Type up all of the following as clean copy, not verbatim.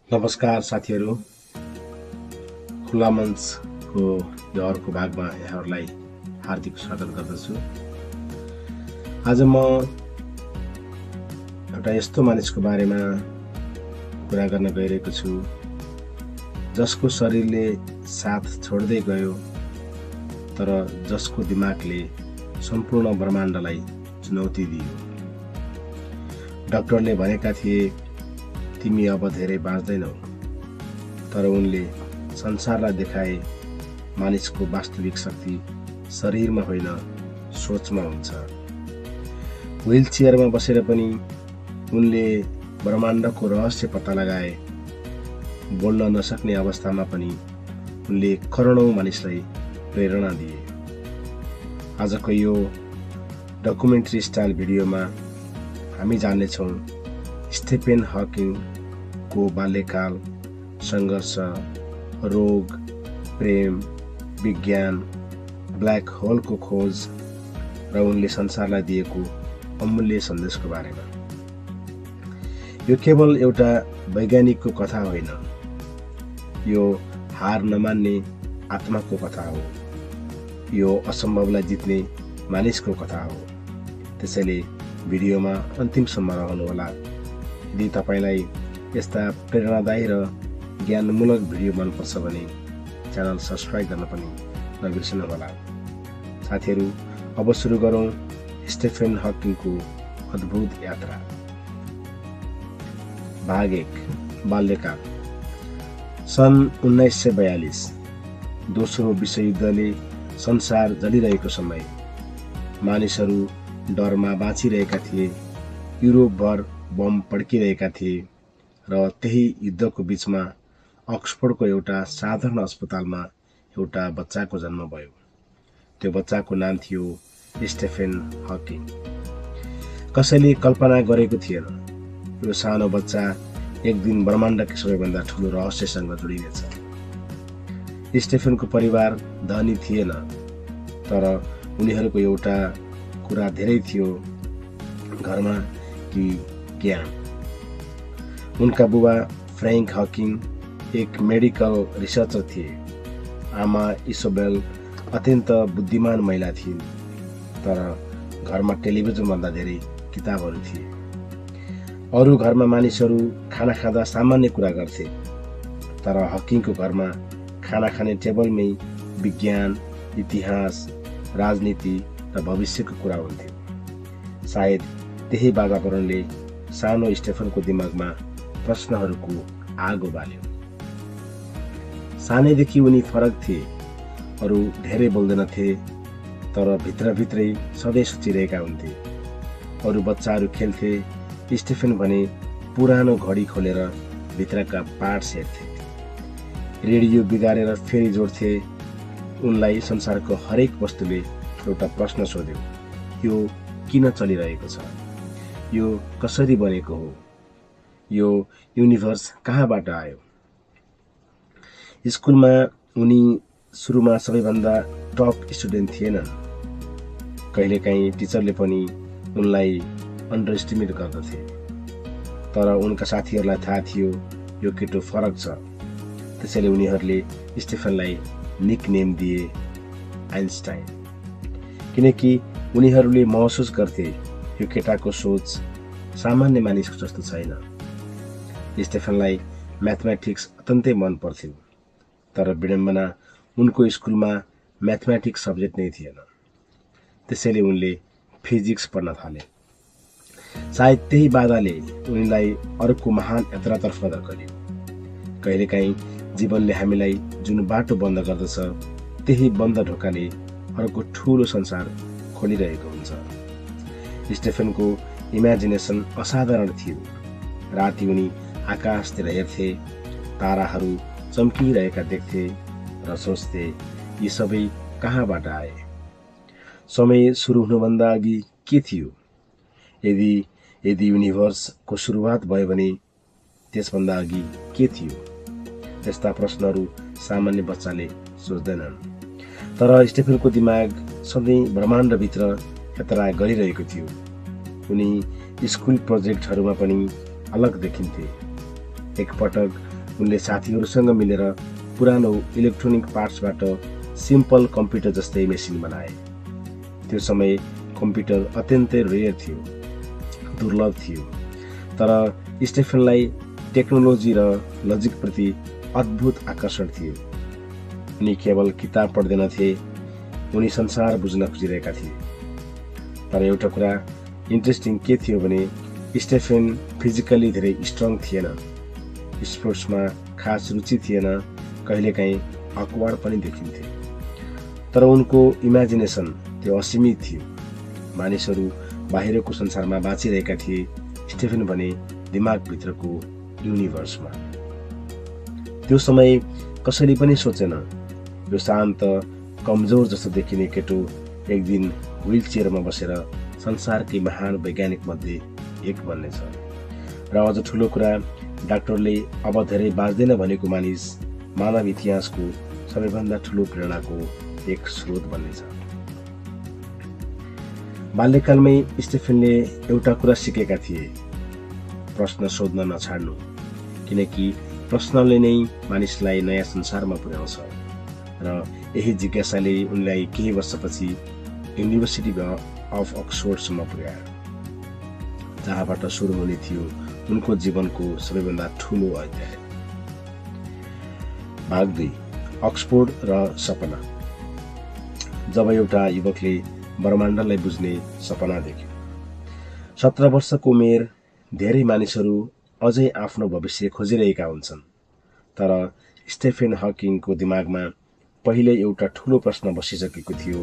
नमस्कार साथीहरू, खुला मञ्चको यो अर्को भागमा यहाँहरूलाई हार्दिक स्वागत गर्दछु। आज म एउटा यस्तो मानिसको बारेमा कुरा गर्न गइरहेको छु जसको शरीरले साथ छोड्दै गयो, तर जसको दिमागले सम्पूर्ण ब्रह्माण्डलाई चुनौती दियो। डाक्टरले भनेका थिए तिमी अब धेरै बाँच्दैनौ, तर उनले संसारलाई देखाए मानिसको वास्तविक शक्ति शरीरमा होइन सोचमा हुन्छ। व्हील चेयरमा बसेर पनि उनले ब्रह्माण्डको रहस्य पत्ता लगाए। बोल्न नसक्ने अवस्थामा पनि उनले करोडौं मानिसलाई प्रेरणा दिए। आजको यो डकुमेन्ट्री स्टाइल भिडियोमा हामी जान्नेछौँ स्टिफेन हकिङ को बाल्यकाल, संघर्ष, रोग, प्रेम, विज्ञान, ब्ल्याक होलको खोज र उनले संसारलाई दिएको अमूल्य सन्देशको बारेमा। यो केवल एउटा वैज्ञानिकको कथा होइन, यो हार नमान्ने आत्माको कथा हो। यो असम्भवलाई जित्ने मानिसको कथा हो। त्यसैले भिडियोमा अन्तिमसम्म रहनुहोला। यदि तपाईलाई यस्ता प्रेरणादायी र ज्ञानमूलक भिडियो मनपर्छ भने च्यानल सब्स्क्राइब गर्न पनि नबिर्सनुहोला। साथीहरू, अब सुरु गरौँ स्टिफेन हकिङको अद्भुत यात्रा। भाग 1, बाल्यकाल। सन् 1942 दोस्रो विश्वयुद्धले संसार जलिरहेको समय मानिसहरू डरमा बाँचिरहेका थिए। युरोपभर बम पड्किरहेका थिए र त्यही युद्धको बीचमा अक्सफोर्डको एउटा साधारण अस्पतालमा एउटा बच्चाको जन्म भयो। त्यो बच्चाको नाम थियो स्टिफेन हकिङ। कसैले कल्पना गरेको थिएन यो सानो बच्चा एक दिन ब्रह्माण्डकै सबैभन्दा ठुलो रहस्यसँग जोडिनेछ। स्टिफेनको परिवार धनी थिएन, तर उनीहरूको एउटा कुरा धेरै थियो घरमा कि ज्ञान। उनका बुबा फ्रैंक हकिङ एक मेडिकल रिसर्चर थिए। आमा इसोबेल अत्यन्त बुद्धिमान महिला थिइन्, तर घरमा टेलिभिजनभन्दा धेरै किताबहरू थिए। अरू घरमा मानिसहरू खाना खाँदा सामान्य कुरा गर्थे, तर हकिङको घरमा खाना खाने टेबलमै विज्ञान, इतिहास, राजनीति र भविष्यको कुरा हुन्थ्यो। सायद त्यही वातावरणले सानो स्टिफेनको दिमागमा प्रश्नहरूको आगो बाल्यो। सानैदेखि उनी फरक थिए। अरू धेरै बोल्दैनथे, तर भित्रभित्रै सधैँ सोचिरहेका हुन्थे। अरू बच्चाहरू खेल्थे, स्टिफेन भने पुरानो घडी खोलेर भित्रका पार्ट्स हेर्थे। रेडियो बिगारेर फेरि जोड्थे। उनलाई संसारको हरेक वस्तुले एउटा प्रश्न सोध्यो, यो किन चलिरहेको छ? यो कसरी बनेको हो? यो युनिभर्स कहाँबाट आयो? स्कुलमा उनी सुरुमा सबैभन्दा टप स्टुडेन्ट थिएनन्। कहिलेकाहीँ टिचरले पनि उनलाई अन्डर एस्टिमेट गर्दथे, तर उनका साथीहरूलाई थाहा थियो यो केटो फरक छ। त्यसैले उनीहरूले स्टिफेनलाई निकनेम दिए आइन्स्टाइन, किनकि उनीहरूले महसुस गर्थे यो केटाको सोच सामान्य मानिसको जस्तो छैन। स्टिफेनलाई म्याथमेटिक्स अत्यन्तै मन पर्थ्यो, तर विडम्बना उनको स्कुलमा म्याथमेटिक्स सब्जेक्ट नै थिएन। त्यसैले उनले फिजिक्स पढ्न थाले। सायद त्यही बाधाले उनलाई अर्को महान यात्रातर्फ धकेल्यो। कहिलेकाहीँ जीवनले हामीलाई जुन बाटो बन्द गर्दछ, त्यही बन्द ढोकाले अर्को ठुलो संसार खोलिरहेको हुन्छ। स्टिफेनको इमेजिनेसन असाधारण थियो। राति उनी आकाशतिर हेर्थे, ताराहरू चम्किरहेका देख्थे र सोच्थे यी सबै कहाँबाट आए? समय सुरु हुनुभन्दा अघि के थियो? यदि युनिभर्सको सुरुवात भयो भने त्यसभन्दा अघि के थियो? यस्ता प्रश्नहरू सामान्य बच्चाले सोच्दैनन्, तर स्टिफेनको दिमाग सधैँ ब्रह्माण्डभित्र यात्रा गरिरहेको थियो। उनी स्कुल प्रोजेक्टहरूमा पनि अलग देखिन्थे। एकपटक उनले साथीहरूसँग मिलेर पुरानो इलेक्ट्रोनिक पार्ट्सबाट सिम्पल कम्प्युटर जस्तै मेसिन बनाए। त्यो समय कम्प्युटर अत्यन्तै रेयर थियो, दुर्लभ थियो। तर स्टेफेनलाई टेक्नोलोजी र लजिकप्रति अद्भुत आकर्षण थियो। उनी केवल किताब पढ्दैनथे, उनी संसार बुझ्न खोजिरहेका थिए। तर एउटा कुरा इन्ट्रेस्टिङ के थियो भने स्टेफेन फिजिकली धेरै स्ट्रङ थिएन, स्पोर्ट्समा खास रुचि थिएन, कहिलेकाहीँ अकवर्ड पनि देखिन्थे। तर उनको इमेजिनेसन त्यो असीमित थियो। मानिसहरू बाहिरको संसारमा बाँचिरहेका थिए, स्टेफेन भने दिमागभित्रको युनिभर्समा। त्यो समय कसैले पनि सोचेन यो शान्त कमजोर जस्तो देखिने केटो एक दिन व्हील चेयरमा बसेर संसारकै महान वैज्ञानिक मध्ये एक बन्नेछ। र अझ ठुलो कुरा, डाक्टरले अब धेरै बाँच्दैन भनेको मानिस मानव इतिहासको सबैभन्दा ठुलो प्रेरणाको एक स्रोत बन्नेछ। बाल्यकालमै स्टेफेनले एउटा कुरा सिकेका थिए, प्रश्न सोध्न नछाड्नु, किनकि प्रश्नले नै मानिसलाई नयाँ संसारमा पुर्याउँछ। र यही जिज्ञासाले उनलाई केही वर्षपछि युनिभर्सिटी अफ अक्सफोर्डसम्म पुर्यायो, जहाँबाट सुरु हुने थियो उनको जीवनको सबैभन्दा ठुलो अध्याय। भाग 2, अक्सफोर्ड र सपना। जब एउटा युवकले ब्रह्माण्डलाई बुझ्ने सपना देख्यो। 17 वर्षको उमेर, धेरै मानिसहरू अझै आफ्नो भविष्य खोजिरहेका हुन्छन्। तर स्टेफेन हकिङको दिमागमा पहिले एउटा ठुलो प्रश्न बसिसकेको थियो,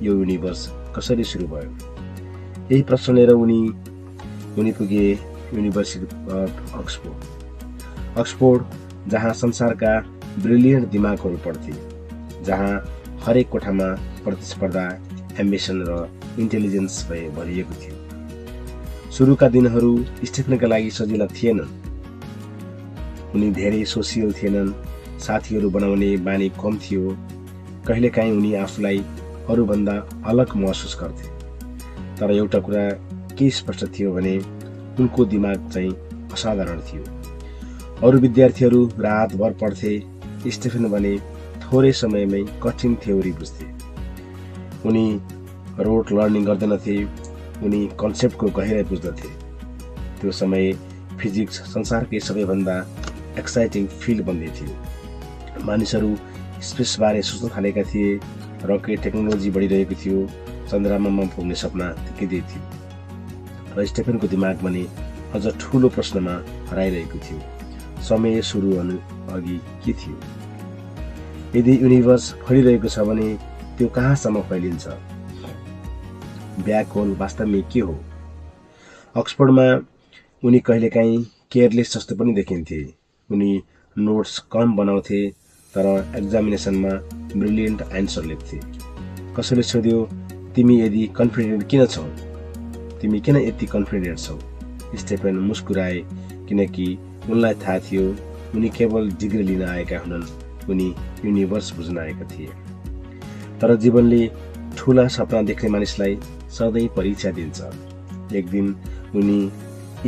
यो युनिभर्स कसरी सुरु भयो? यही प्रश्न लिएर उनी पुगे युनिभर्सिटी अफ अक्सफोर्ड, जहाँ संसारका ब्रिलियन्ट दिमागहरू पढ्थे, जहाँ हरेक कोठामा प्रतिस्पर्धा, एम्बिसन र इन्टेलिजेन्स भरिएको थियो। सुरुका दिनहरू स्टेफेनका लागि सजिला थिएनन्। उनी धेरै सोसियल थिएनन्, साथीहरू बनाउने बानी कम थियो, कहिलेकाहीँ उनी आफूलाई अरूभन्दा अलग महसुस गर्थे। तर एउटा कुरा के स्पष्ट थियो भने उनको दिमाग चाहिँ असाधारण थियो। अरू विद्यार्थीहरू रातभर पढ्थे, स्टेफेन भने थोरै समयमै कठिन थ्योरी बुझ्थे। उनी रोट लर्निङ गर्दैनथे, उनी कन्सेप्टको गहिराई बुझ्दथे। त्यो समय फिजिक्स संसारकै सबैभन्दा एक्साइटिङ फिल्ड बन्दै थियो। मानिसहरू स्पेसबारे सोच्न थालेका थिए, रकेट टेक्नोलोजी बढिरहेको थियो, चन्द्रमामा पुग्ने सपना देखिँदै थियो। र स्टेफेनको दिमाग भने अझ ठुलो प्रश्नमा हराइरहेको थियो, समय सुरु हुनु अघि के थियो? यदि युनिभर्स फैलिरहेको छ भने त्यो कहाँसम्म फैलिन्छ? ब्ल्याक होल वास्तवमा के हो? अक्सफोर्डमा उनी कहिलेकाहीँ केयरलेस जस्तो पनि देखिन्थे। उनी नोट्स कम बनाउँथे, तर एक्जामिनेसनमा ब्रिलियन्ट एन्सर लेख्थे। कसैले सोध्यो, तिमी यदि कन्फिडेन्ट किन छौ? तिमी किन यति कन्फिडेन्ट छौ? स्टेफेन मुस्कुराए, किनकि उनलाई थाहा थियो उनी केवल डिग्री लिन आएका हुनन्, उनी युनिभर्स बुझ्न आएका थिए। तर जीवनले ठुला सपना देख्ने मानिसलाई सधैँ परीक्षा दिन्छ। एक दिन उनी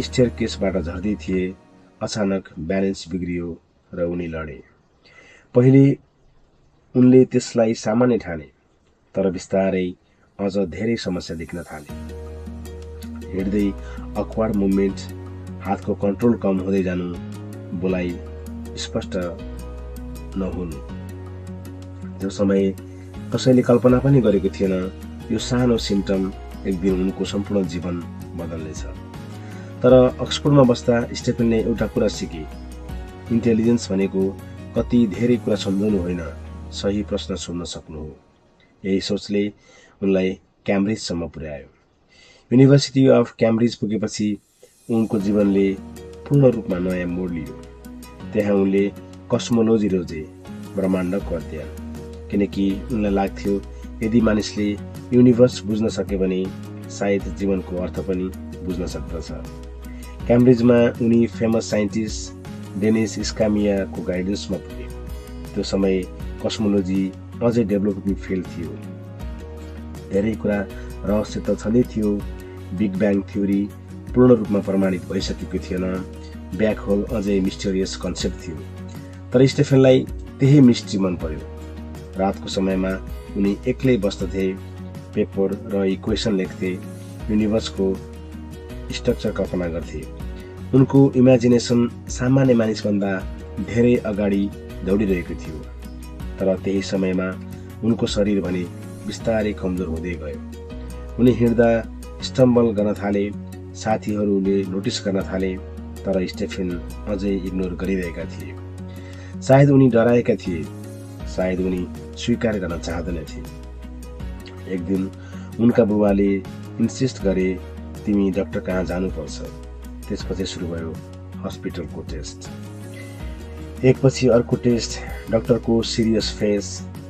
स्टेयरकेसबाट झर्दै थिए, अचानक ब्यालेन्स बिग्रियो र उनी लडे। पहिले उनले त्यसलाई सामान्य ठाने, तर बिस्तारै अझ धेरै समस्या देख्न थाले। हिँड्दै अक्वार्ड मुभमेन्ट, हातको कन्ट्रोल कम हुँदै जानु, बोलाइ स्पष्ट नहुनु। त्यो समय कसैले कल्पना पनि गरेको थिएन यो सानो सिम्टम एक दिन उनको सम्पूर्ण जीवन बदल्नेछ। तर अक्सफोर्डमा बस्दा स्टेफेनले एउटा कुरा सिके, इन्टेलिजेन्स भनेको कति धेरै कुरा सम्झाउनु होइन, सही प्रश्न सोध्न सक्नु हो। यही सोचले उनलाई क्याम्ब्रिजसम्म पुर्यायो। युनिभर्सिटी अफ क्याम्ब्रिज पुगेपछि उनको जीवनले पूर्ण रूपमा नयाँ मोड लियो। त्यहाँ उनले कस्मोलोजी रोजे, ब्रह्माण्डको अध्ययन, किनकि उनलाई लाग्थ्यो यदि मानिसले युनिभर्स बुझ्न सके भने सायद जीवनको अर्थ पनि बुझ्न सक्दछ। क्याम्ब्रिजमा उनी फेमस साइन्टिस्ट डेनिस स्कामियाको गाइडेन्समा पुगे। त्यो समय कस्मोलोजी अझै डेभलपिङ फिल्ड थियो। धेरै कुरा रहस्य त छँदै थियो, बिग ब्याङ थ्योरी पूर्ण रूपमा प्रमाणित भइसकेको थिएन, ब्ल्याक होल अझै मिस्टेरियस कन्सेप्ट थियो, तर स्टेफेनलाई त्यही मिस्ट्री मन पर्यो। रातको समयमा उनी एक्लै बस्दथे, पेपर र इक्वेसन लेख्थे, युनिभर्सको स्ट्रक्चर कल्पना गर्थे। उनको इमेजिनेसन सामान्य मानिसभन्दा धेरै अगाडि दौडिरहेको थियो, तर त्यही समयमा उनको शरीर भने बिस्तारै कमजोर हुँदै गयो। उनी हिँड्दा स्टम्बल गर्न थाले, साथीहरूले नोटिस गर्न थाले, तर स्टेफेन अझै इग्नोर गरिरहेका थिए। सायद उनी डराएका थिए, सायद उनी स्वीकार गर्न चाहँदैनथे। एक दिन उनका बुबाले इन्सिस्ट गरे, तिमी डाक्टर कहाँ जानुपर्छ। त्यसपछि सुरु भयो हस्पिटलको टेस्ट। एकपछि अर्को टेस्ट, डाक्टरको सिरियस फेस,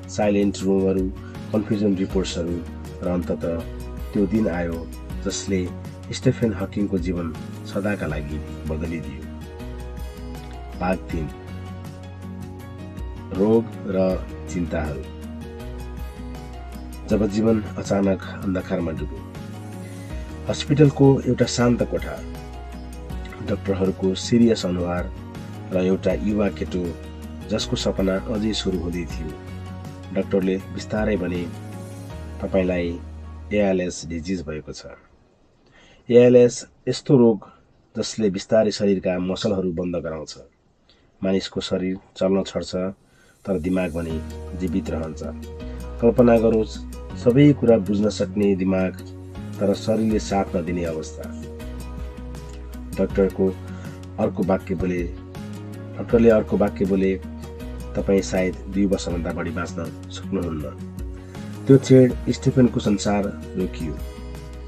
साइलेन्ट रुमहरू, कन्फ्युजन रिपोर्ट्सहरू, र अन्ततः त्यो दिन आयो जसले स्टेफेन हकिङको जीवन सदाका लागि बदलिदियो। भाग 3, रोग र चिन्ताहरू। जब जीवन अचानक अन्धकारमा डुब्यो। हस्पिटलको एउटा शान्त कोठा, डाक्टरहरूको सिरियस अनुहार र एउटा युवा केटो जसको सपना अझै सुरु हुँदै थियो। डाक्टरले बिस्तारै भने, तपाईलाई एएलएस डिजिज भएको छ। एएलएस यस्तो रोग जसले बिस्तारै शरीरका मसलहरू बन्द गराउँछ। मानिसको शरीर चल्न छोड्छ, तर दिमाग भने जीवित रहन्छ। कल्पना गरोस्, सबै कुरा बुझ्न सक्ने दिमाग, तर शरीरले साथ नदिने अवस्था। डाक्टरले अर्को वाक्य बोले, तपाईँ सायद 2 वर्षभन्दा बढी बाँच्न सक्नुहुन्न। त्यो छेड स्टेफेनको संसार रोकियो।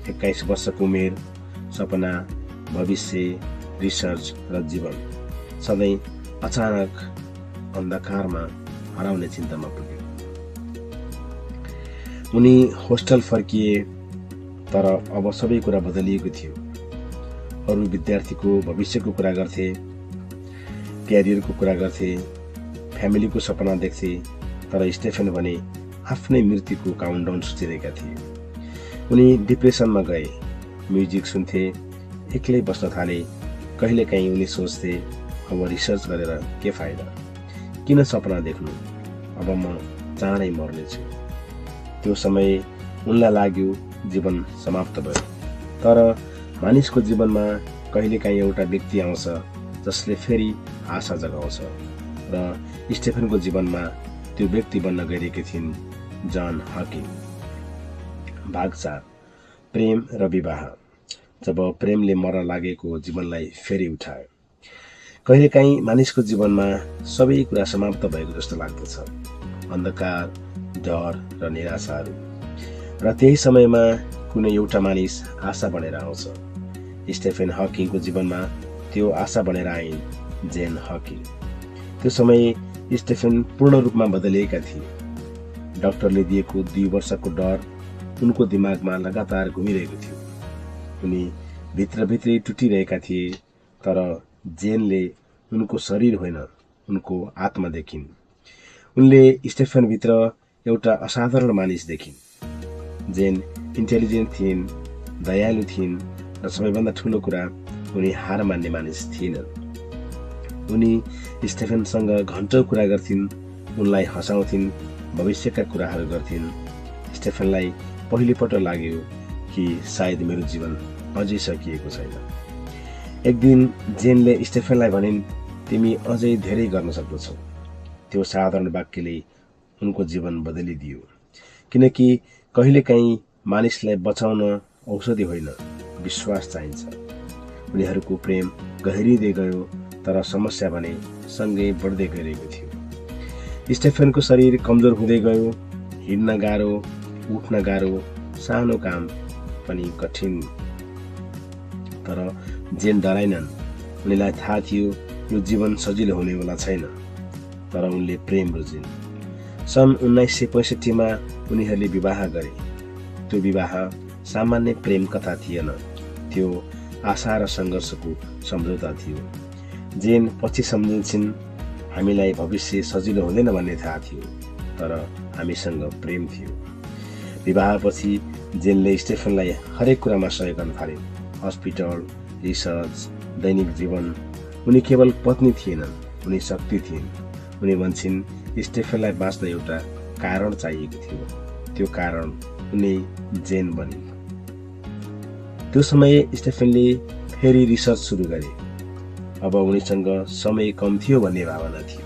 21 वर्षको उमेर, सपना, भविष्य, रिसर्च र जीवन सधैँ अचानक अन्धकारमा हराउने चिन्तामा पुग्यो। उनी होस्टल फर्किए, तर अब सबै कुरा बदलिएको थियो। अरू विद्यार्थीको भविष्यको कुरा गर्थे, क्यारियरको कुरा गर्थे, फ्यामिलीको सपना देख्थे, तर स्टेफेन भने आफ्नै मृत्युको काउन्टडाउन सोचिरहेका थिए। उनी डिप्रेसनमा गए, म्युजिक सुन्थे, एक्लै बस्न थाले। कहिलेकाहीँ उनी सोच्थे, अब रिसर्च गरेर के फाइदा, किन सपना देख्नु, अब म चाँडै मर्नेछु। त्यो समय उनलाई लाग्यो जीवन समाप्त भयो। तर मानिसको जीवनमा कहिलेकाहीँ एउटा व्यक्ति आउँछ जसले फेरि आशा जगाउँछ, र स्टेफेनको जीवनमा त्यो व्यक्ति बन्न गइरहेकी थिइन् जन हकिङ। भाग 4, प्रेम र विवाह। जब प्रेमले मर्न लागेको जीवनलाई फेरि उठायो। कहिलेकाहीँ मानिसको जीवनमा सबै कुरा समाप्त भएको जस्तो लाग्दछ, अन्धकार, डर र निराशाहरू, र त्यही समयमा कुनै एउटा मानिस आशा बनेर आउँछ। स्टेफेन हकिङको जीवनमा त्यो आशा बनेर आइन्, जेन हकिङ। त्यो समय स्टेफेन पूर्ण रूपमा बदलिएका थिए। डाक्टरले दिएको 2 वर्षको डर उनको दिमागमा लगातार घुमिरहेको थियो। उनी भित्रभित्रै टुटिरहेका थिए, तर जेनले उनको शरीर होइन, उनको आत्मा देखिन्। उनले स्टेफेनभित्र एउटा असाधारण मानिस देखिन्। जेन इन्टेलिजेन्ट थिइन्, दयालु थिइन्, र सबैभन्दा ठुलो कुरा, उनी हार मान्ने मानिस थिएनन्। उनी स्टेफेनसँग घन्टौं कुरा गर्थिन्, उनलाई हँसाउँथिन्, भविष्यका कुराहरू गर्थिन्। स्टेफेनलाई पहिलोपल्ट लाग्यो कि सायद मेरो जीवन अझै सकिएको छैन। एक दिन जेनले स्टेफेनलाई भनिन्, तिमी अझै धेरै गर्न सक्दछौ। त्यो साधारण वाक्यले उनको जीवन बदलिदियो, किनकि कहिलेकाहीँ मानिसलाई बचाउन औषधि होइन, विश्वास चाहिन्छ। उनीहरूको प्रेम गहिरिँदै गयो, तर समस्या भने सँगै बढ्दै गइरहेको थियो। स्टेफेनको शरीर कमजोर हुँदै गयो, हिँड्न गाह्रो, उठ्न गाह्रो, सानो काम पनि कठिन। तर जेन डराइनन्। उनीलाई थाहा थियो यो जीवन सजिलो हुनेवाला छैन, तर उनले प्रेम बुझिन्। सन् 1965 मा उनीहरूले विवाह गरे। त्यो विवाह सामान्य प्रेम कथा थिएन, त्यो आशा र सङ्घर्षको सम्झौता थियो। जेन पछि सम्झिन्छन्, हामीलाई भविष्य सजिलो हुँदैन भन्ने थाहा थियो, तर हामीसँग प्रेम थियो। विवाहपछि जेनले स्टेफेनलाई हरेक कुरामा सहयोग गर्न थाले, हस्पिटल, रिसर्च, दैनिक जीवन, उनी केवल पत्नी थिएनन्, उनी शक्ति थिइन्। उनी भन्छन् स्टेफेनलाई बाँच्न एउटा कारण चाहिएको थियो, त्यो कारण उनी जेन बनिन्। त्यो समय स्टेफेनले फेरि रिसर्च सुरु गरे। अब उनीसँग समय कम थियो भन्ने भावना थियो,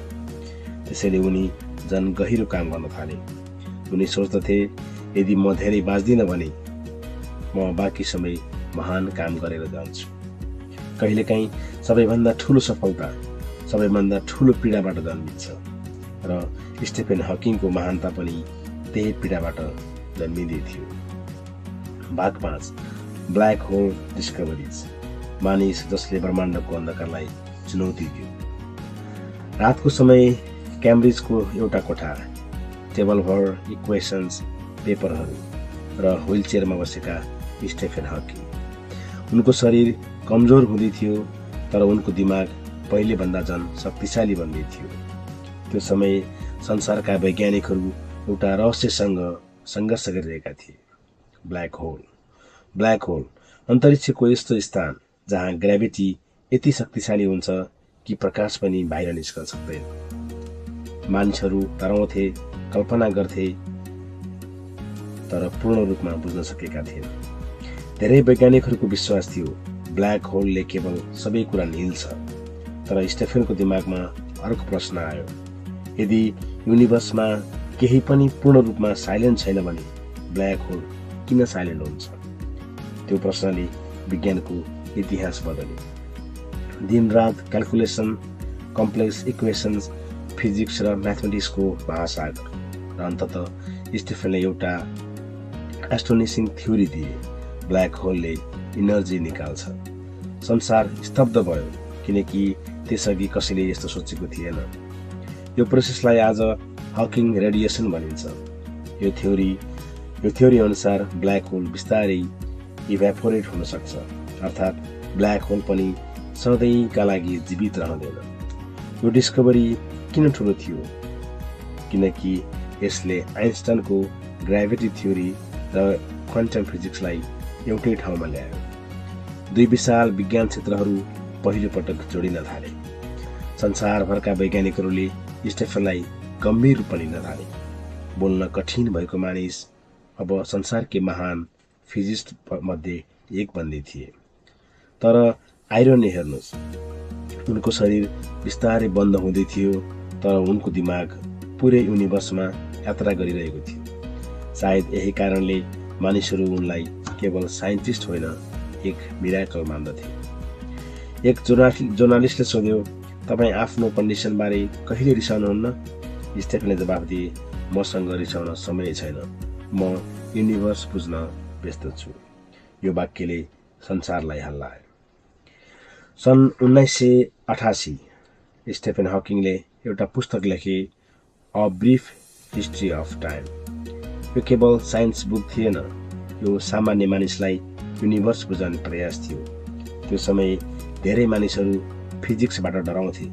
त्यसैले उनी झन् गहिरो काम गर्न थाले। उनी सोच्दथे यदि म धेरै बाँच्दिनँ भने म बाँकी समय महान काम गरेर जान्छु। कहिलेकाहीँ सबैभन्दा ठुलो सफलता सबैभन्दा ठुलो पीडाबाट जन्मिन्छ र स्टेफेन हकिङको महानता पनि त्यही पीडाबाट जन्मिँदै थियो। भाग 5 ब्ल्याक होल डिस्कभरिज। मानिस जसले ब्रह्माण्डको अन्धकारलाई चुनौती दियो। रातको समय क्याम्ब्रिजको एउटा कोठा, टेबलभर इक्वेसन्स, पेपरहरू र व्हीलचेयरमा बसेका स्टेफेन हकिङ। उनको शरीर कमजोर हुँदै थियो, तर उनको दिमाग पहिलेभन्दा झन् शक्तिशाली बन्दै थियो। त्यो समय संसारका वैज्ञानिकहरू एउटा रहस्यसँग सङ्घर्ष गरिरहेका थिए। ब्ल्याक होल अन्तरिक्षको यस्तो स्थान जहाँ ग्रेभिटी यति शक्तिशाली हुन्छ कि प्रकाश पनि बाहिर निस्कन सक्दैन। मानिसहरू डराउँथे, कल्पना गर्थे, तर पूर्ण रूपमा बुझ्न सकेका थिएन। धेरै वैज्ञानिकहरूको विश्वास थियो ब्ल्याक होलले केवल सबै कुरा निल्छ। तर स्टेफेनको दिमागमा अर्को प्रश्न आयो, यदि युनिभर्समा केही पनि पूर्ण रूपमा साइलेन्ट छैन भने ब्ल्याक होल किन साइलेन्ट हुन्छ? त्यो प्रश्नले विज्ञानको इतिहास बदल्यो। दिनरात क्याल्कुलेसन, कम्प्लेक्स इक्वेसन्स, फिजिक्स र म्याथमेटिक्सको महासागर र अन्ततः स्टेफेनले एउटा एस्ट्रोनिसिङ थ्योरी दिए, ब्ल्याक होलले इनर्जी निकाल्छ। संसार स्तब्ध भयो, किनकि त्यसअघि कसैले यस्तो सोचेको थिएन। यो प्रोसेसलाई आज हकिङ रेडिएसन भनिन्छ। यो थ्योरी अनुसार ब्ल्याक होल बिस्तारै इभ्यापोरेट हुन सक्छ, अर्थात् ब्ल्याक होल पनि सधैँका लागि जीवित रहँदैन। यो डिस्कभरी किन ठुलो थियो? किनकि यसले आइन्स्टाइनको ग्राभिटी थ्योरी र क्वान्टम फिजिक्सलाई एउटै ठाउँमा ल्यायो। दुई विशाल विज्ञान क्षेत्रहरू पहिलो पटक जोडिन थाले। संसारभरका वैज्ञानिकहरूले स्टेफेनलाई गम्भीर रूपमा लिन थाले। बोल्न कठिन भएको मानिस अब संसारकै महान फिजिस्ट मध्ये एक बन्दै थिए। तर आइरोनी हेर्नुहोस्, उनको शरीर बिस्तारै बन्द हुँदै थियो, तर उनको दिमाग पुरै युनिभर्समा यात्रा गरिरहेको थियो। सायद यही कारणले मानिसहरू उनलाई केवल साइन्टिस्ट होइन, एक मिराकल मान्दथे। एक जर्नलिस्टले सोध्यो, तपाईँ आफ्नो कन्डिसनबारे कहिले रिसाउनुहुन्न? स्टेफेनले जवाफ दिए, मसँग रिसाउन समय छैन, म युनिभर्स बुझ्न व्यस्त छु। यो वाक्यले संसारलाई हल्लायो। सन् 1988 स्टेफेन हकिङले एउटा पुस्तक लेखे, a brief history of time. यो केवल साइन्स बुक थिएन, यो सामान्य मानिसलाई युनिभर्स बुझाउने प्रयास थियो। त्यो समय धेरै मानिसहरू फिजिक्सबाट डराउँथे।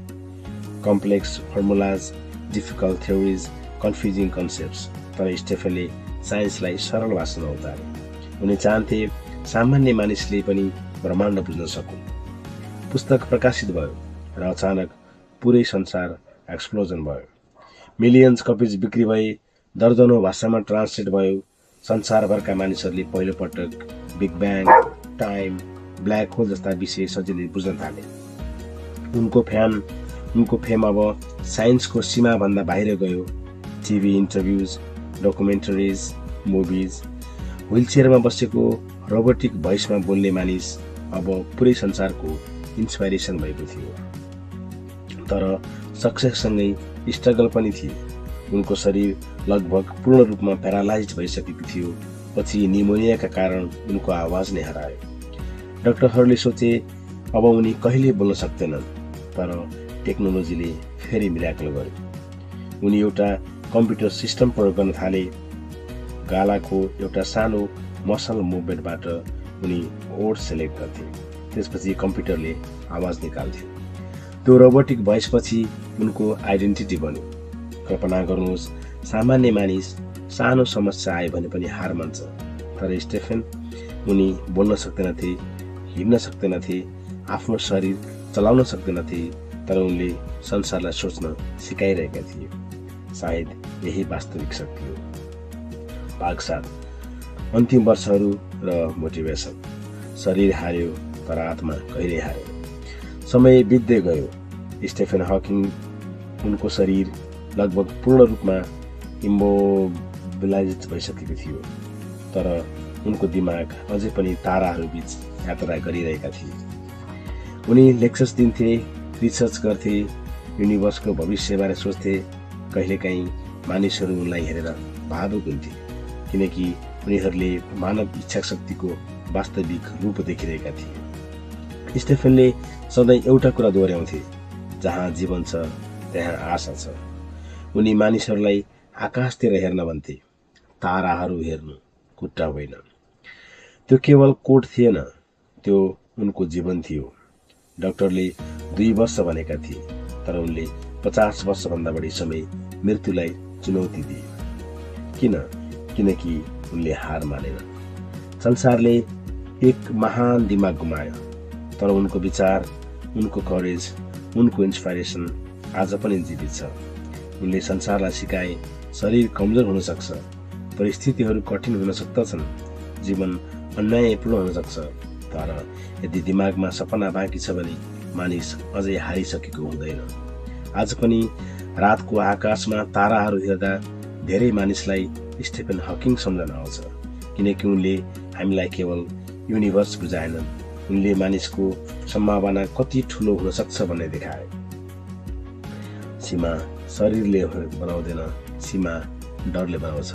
Complex formulas, difficult theories, confusing concepts. तर स्टेफेनले साइन्सलाई सरल भाषामा उतारे। उनी चाहन्थे सामान्य मानिसले पनि ब्रह्माण्ड बुझ्न सकुन्। पुस्तक प्रकाशित भयो र अचानक पुरै संसार एक्सप्लोजन भयो। मिलियन्स कपिज बिक्री भए, दर्जनौं भाषामा ट्रान्सलेट भयो। संसारभरका मानिसहरूले पहिलोपटक big bang, time, black hole जस्ता विषय सजिलै बुझ्न थाले। उनको फेम अब साइन्सको सीमाभन्दा बाहिर गयो। टिभी इन्टरभ्युज, डकुमेन्टरिज, मुभिज, व्हीलचेयरमा बसेको रोबोटिक भोइसमा बोल्ने मानिस अब पुरै संसारको इन्सपाइरेसन भएको थियो। तर सक्सेससँगै स्ट्रगल पनि थिए। उनको शरीर लगभग पूर्ण रूपमा प्यारालाइज भइसकेको थियो। पछि निमोनियाका कारण उनको आवाज नै हरायो। डाक्टरहरूले सोचे अब उनी कहिले बोल्न सक्दैनन्, तर टेक्नोलोजीले फेरि मिराकल गर्यो। उनी एउटा कम्प्युटर सिस्टम प्रयोग गर्न थाले। गालाको एउटा सानो मसल मुभमेन्टबाट उनी वर्ड सेलेक्ट गर्थे, त्यसपछि कम्प्युटरले आवाज निकाल्थ्यो। त्यो रोबोटिक भोइसपछि उनको आइडेन्टिटी बन्यो। कल्पना गर्नुहोस्, सामान्य मानिस सानो समस्या आयो भने पनि हार मान्छ। तर स्टेफेन, उनी बोल्न सक्दैनथे, हिँड्न सक्दैनथे, आफ्नो शरीर चलाउन सक्दैनथे, तर उनले संसारलाई सोच्न सिकाइरहेका थिए। सायद यही वास्तविक शक्ति हो। भाग 7, अन्तिम वर्षहरू र मोटिभेसन। शरीर हार्यो तर आत्मा कहिल्यै हार्यो। समय बित्दै गयो। स्टेफन हकिङ उनको शरीर लगभग पूर्ण रूपमा इम्मोबिलाइज भइसकेको थियो, तर उनको दिमाग अझै पनि ताराहरूबीच यात्रा गरिरहेका थिए। उनी लेक्चर्स दिन्थे, रिसर्च गर्थे, युनिभर्सको भविष्यबारे सोच्थे। कहिलेकाहीँ मानिसहरू उनलाई हेरेर भावुक हुन्थे, किनकि उनीहरूले मानव इच्छा शक्तिको वास्तविक रूप देखिरहेका थिए। स्टेफनले सधैँ एउटा कुरा दोहोऱ्याउँथे, जहाँ जीवन छ त्यहाँ आशा छ। उनी मानिसहरूलाई आकाशतिर हेर्न भन्थे, ताराहरू हेर्नु, खुट्टा होइन। त्यो केवल कोट थिएन, त्यो उनको जीवन थियो। डाक्टरले 2 वर्ष भनेका थिए, तर उनले 50 वर्षभन्दा बढी समय मृत्युलाई चुनौती दिए। किनकि उनले हार मानेन। संसारले एक महान दिमाग गुमायो, तर उनको विचार, उनको करेज, उनको इन्स्पाइरेसन आज पनि जीवित छ। उनले संसारलाई सिकाए, शरीर कमजोर हुन सक्छ, परिस्थितिहरू कठिन हुन सक्दछन्, जीवन अन्यायपूर्ण हुन सक्छ, तर यदि दिमागमा सपना बाँकी छ भने मानिस अझै हारिसकेको हुँदैन। आज पनि रातको आकाशमा ताराहरू हेर्दा धेरै मानिसलाई स्टेफन हकिङ सम्झना आउँछ, किनकि उनले हामीलाई केवल युनिभर्स बुझाएनन्, उनले मानिसको सम्भावना कति ठुलो हुन सक्छ भन्ने देखाए। सीमा शरीरले बनाउँदैन, सीमा डरले बनाउँछ।